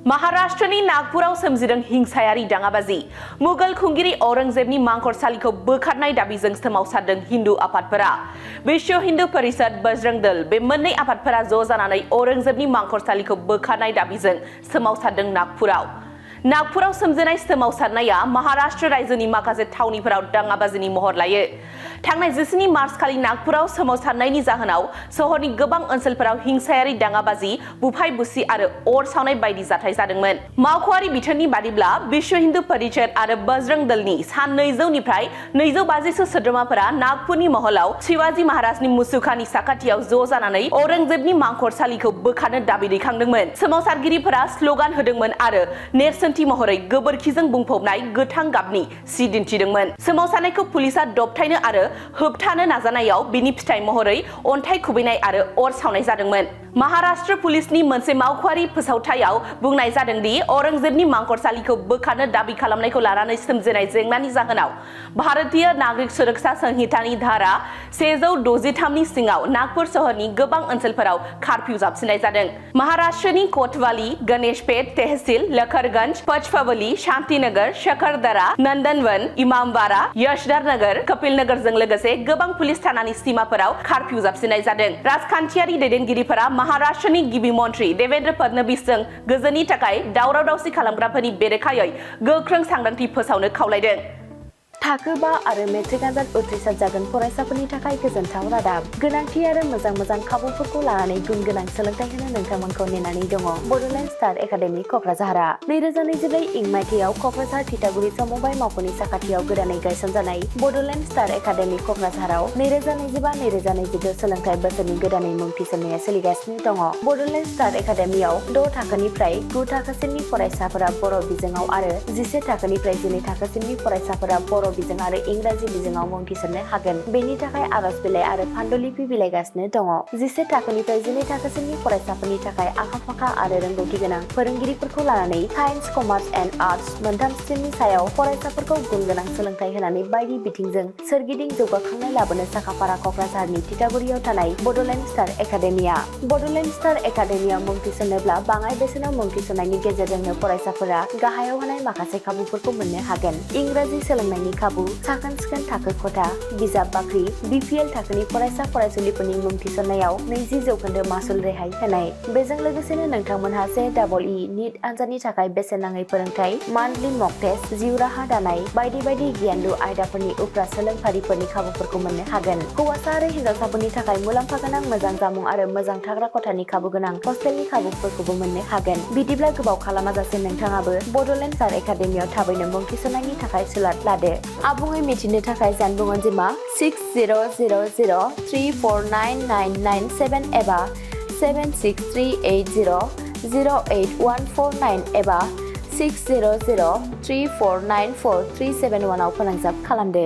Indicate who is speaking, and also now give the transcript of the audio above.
Speaker 1: महाराष्ट्रनि नागपुराव सोमजिदों हिंसायारि दाङाबाजि मुगल खुंगिरि औरंगजेबनि मांखरसालिखौ बोखारनाय दाबिजों सोमावसारदों हिन्दु आफादफोरा विश्व हिन्दु परिषद बजरंग दल बे मोननै आफादफोरा ज' जानानै औरंगजेबनि मांखरसालिखौ बोखारनाय दाबिजों सोमावसारदों नागपुराव सोमजिनाय सोमावसारनाया महाराष्ट्र रायजोनि माखासे थावनिफोराव दाङाबाजिनि महर लायो थांनाय 19 मार्च खालि नागपुराव सोमावसारनायनि जाहोनाव सहरनि गोबां ओनसोलफोराव हिंसायारि दाङाबाजि बुफाय बुसि आरो अर सावनाय बायदि जाथाय जादोंमोन मावख'आरि बिथोननि बादिब्ला विश्व हिन्दु परिषद आरो बजरंग दलनि सान 200 निफ्राय 250 सो सोद्रोमाफोरा नागपुरनि महलाव शिवाजी महाराजनि मुसुखानि साखाथियाव ज' जानानै औरंगजेबनि मांखरसालिखौ बोखारनो दाबि दैखांदोंमोन सोमावसारगिरिफोरा स्लोगान होदोंमोन आरो नेरसोनथि महरै गोबोरखिजों बुंफबनाय गोथां गाबनि सि दिन्थिदोंमोन सोमावसारनायखौ पुलिसा दबथायनो आरो होबथानो नाजानायाव बिनि फिथाइ महरै अन्थाइ खुबैनाय आरो अर सावनाय जादोंमोन महाराष्ट्र पुलिसनि मोनसे मावख'आरि फोसावथायाव बुंनाय जादों दि औरंगजेबनि मांखरसालिखौ बोखारनो दाबि खालामनायखौ लानानै सोमजिनाय जेंनानि जाहोनाव भारतीय नागरिक सुरक्षा संहितानि धारा 163 नि सिङाव नागपुर सहरनि गोबां ओनसोलफोराव कारफिउ जाबसिननाय जादों महाराष्ट्रनि कोतवाली गणेशपेट तहसील लखरगंज पचपवली शांतिनगर शकरदरा नंदनवन इमामबाड़ा यशधर नगर कपिल नगरजों लोगोसे गोबां पुलिस थानानि सीमाफोराव कारफिउ जाबसिननाय जादों राजखान्थियारि दैदेनगिरिफोरा महाराष्ट्रनि गिबि मन्त्रि देवेंद्र फडणवीसजों गोजोननि थाखाय दावराव दावसि खालामग्राफोरनि बेरेखायै गोख्रों सांग्रांथि फोसावनो खावलायदों
Speaker 2: थाखो 5 आरो मेट्रिक आनजाद उथ्रिसार जागोन फरायसाफोरनि थाखाय गोजोनथाव रादाब गोनांथि आरो मोजां खाबुफोरखौ लानानै गुन गोनां सोलोंथाइ होनो नोंथांमोनखौ नेनानै दङ बड'लेण्ड स्टार एकाडेमि क'क्राझारआ 2024 इं मायथाइयाव क'क्राझार थिथागुरि समबाय मावख'नि साखाथियाव गोदानै गायसनजानाय बड'लेण्ड स्टार एकाडेमि क'क्राझाराव 2025-2026 सोलोंथाइ बोसोरनि गोदानै मुं थिसननाया सोलिगासिनो दङ बड'लेण्ड स्टार एकाडेमियाव 6 थाखोनिफ्राय 9 थाखोसिमनि फरायसाफोरा बर' बिजोङाव आरो 11 थाखोनिफ्राय 12 थाखोसिमनि फरायसाफोरा बर' बिजों आरो इंराजि बिजोङाव मुं थिसननो हागोन बेनि थाखाय आरज बिलाइ आरो फान्डुलिपि बिलाइगासिनो दङ 11 थाखोनिफ्राय 12 थाखोसिमनि फरायसाफोरनि थाखाय आखा-फाखा आरो रोंगौथि गोनां फोरोंगिरिफोरखौ लानानै साइन्स कमार्स एन्ड आर्टस मोनथाम स्ट्रिमनि सायाव फरायसाफोरखौ गुन गोनां सोलोंथाइ होनानै बायदि बिथिंजों सोरगिदिं जौगाखांनाय लाबोनो साखाफारा क'क्राझारनि थिथागुरियाव थानाय बड'लेण्ड स्टार एकाडेमिया बड'लेण्ड स्टार एकाडेमियाव मुं थिसननोब्ला बाङाइ बेसेनाव मुं थिसननायनि गेजेरजोंनो फरायसाफोरा गाहायाव होनाय माखासे खाबुफोरखौ मोननो हागोन इंराजि सोलोंनायनि खाबु साखोन-सिखोन थाखो खथा बिजाब बाख्रि बिपिएल थाखोनि फरायसा फरायसुलिफोरनि मुं थिसननायाव 20% मासुल रेहाय होनाय बेजों लोगोसेनो नोंथांमोनहा JEE नीट आनजादनि थाखाय बेसेन नाङै फोरोंथाय मान्थलि मक टेस्ट जिउ राहा दानाय बायदि गियानलु आयदाफोरनि उफ्रा सोलोंफारिफोरनि खाबुफोरखौ मोननो हागोन हौवासा आरो हिनजावसाफोरनि थाखाय मुलाम्फा गोनां मोजां जामुं आरो मोजां थाग्रा खथानि खाबु गोनां हस्टेलनि खाबुफोरखौबो मोननो हागोन बिदिब्ला गोबाव खालामाजासे नोंथाङाबो बड'लेण्ड स्टार एकाडेमियाव थाबैनो मुं थिसननायनि थाखाय सुलाद लादो आबुङै मिथिनो थाखाय जानबुं अनजिमा 6000349997 एबा 7638008149 एबा 6003494371 आव फोनांजाब खालामदो